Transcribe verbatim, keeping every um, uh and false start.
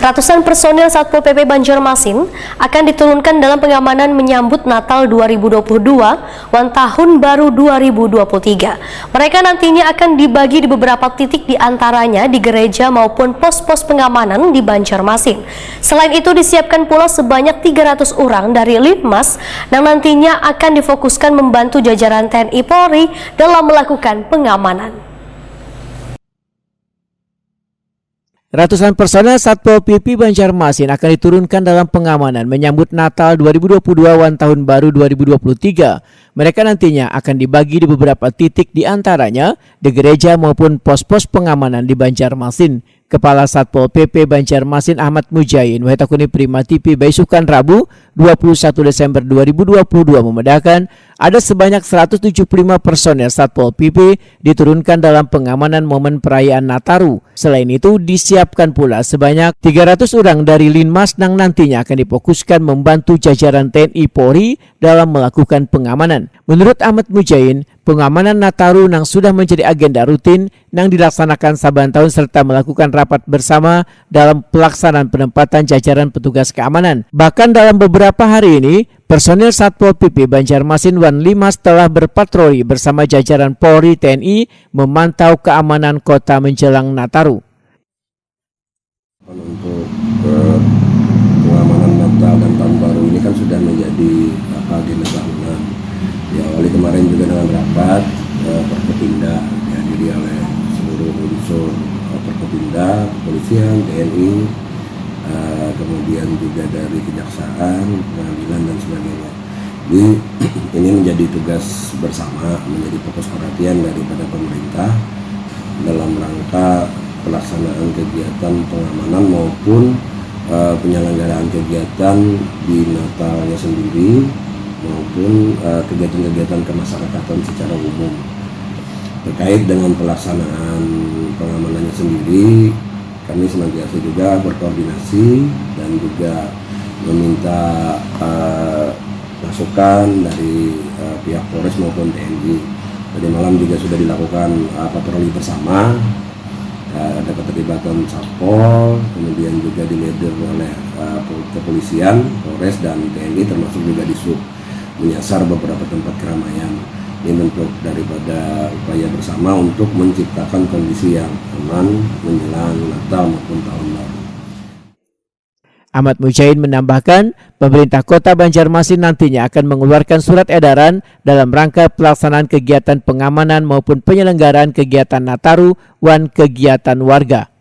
Ratusan personil Satpol P P Banjarmasin akan diturunkan dalam pengamanan menyambut Natal dua ribu dua puluh dua wan Tahun Baru dua ribu dua puluh tiga. Mereka nantinya akan dibagi di beberapa titik, di antaranya di gereja maupun pos-pos pengamanan di Banjarmasin. Selain itu, disiapkan pula sebanyak tiga ratus orang dari Linmas yang nantinya akan difokuskan membantu jajaran T N I Polri dalam melakukan pengamanan. Ratusan personel Satpol P P Banjarmasin akan diturunkan dalam pengamanan menyambut Natal dua ribu dua puluh dua wan Tahun Baru dua ribu dua puluh tiga. Mereka nantinya akan dibagi di beberapa titik, di antaranya di gereja maupun pos-pos pengamanan di Banjarmasin. Kepala Satpol P P Banjarmasin Ahmad Mujain wahid takuni Prima T V baisukan Rabu dua puluh satu Desember dua ribu dua puluh dua memedahkan, ada sebanyak seratus tujuh puluh lima personel Satpol P P diturunkan dalam pengamanan momen perayaan Nataru. Selain itu, disiapkan pula sebanyak tiga ratus orang dari Linmas nang nantinya akan difokuskan membantu jajaran T N I Polri dalam melakukan pengamanan. Menurut Ahmad Mujain, pengamanan Nataru nang sudah menjadi agenda rutin nang dilaksanakan saban tahun serta melakukan rapat bersama dalam pelaksanaan penempatan jajaran petugas keamanan. Bahkan dalam beberapa hari ini, personil Satpol P P Banjarmasin wan Linmas telah berpatroli bersama jajaran Polri, T N I memantau keamanan kota menjelang Nataru. Untuk eh, pengamanan Natal dan Tahun Baru ini kan sudah menjadi apa, agenda tahunan. Diawali kemarin juga dengan rapat eh, Forkopimda, dihadiri oleh seluruh unsur eh, Forkopimda, kepolisian, T N I, eh, kemudian juga dari kejaksaan, pengadilan dan sebagainya. Jadi ini menjadi tugas bersama, menjadi fokus perhatian daripada pemerintah dalam rangka pelaksanaan kegiatan pengamanan maupun eh, penyelenggaraan kegiatan di Natalnya sendiri maupun eh, kegiatan-kegiatan kemasyarakatan secara umum. Terkait dengan pelaksanaan pengamanannya sendiri, kami senantiasa juga berkoordinasi dan juga meminta eh, masukan dari eh, pihak Polres maupun T N I. Tadi malam juga sudah dilakukan eh, patroli bersama, eh, ada keterlibatan Satpol, kemudian juga dileader oleh eh, kepolisian, Polres dan T N I, termasuk juga di Sub, menyasar beberapa tempat keramaian. Ini bentuk daripada upaya bersama untuk menciptakan kondisi yang aman menjelang Natal maupun Tahun Baru. Ahmad Mujain menambahkan, pemerintah Kota Banjarmasin nantinya akan mengeluarkan surat edaran dalam rangka pelaksanaan kegiatan pengamanan maupun penyelenggaraan kegiatan Nataru wan kegiatan warga.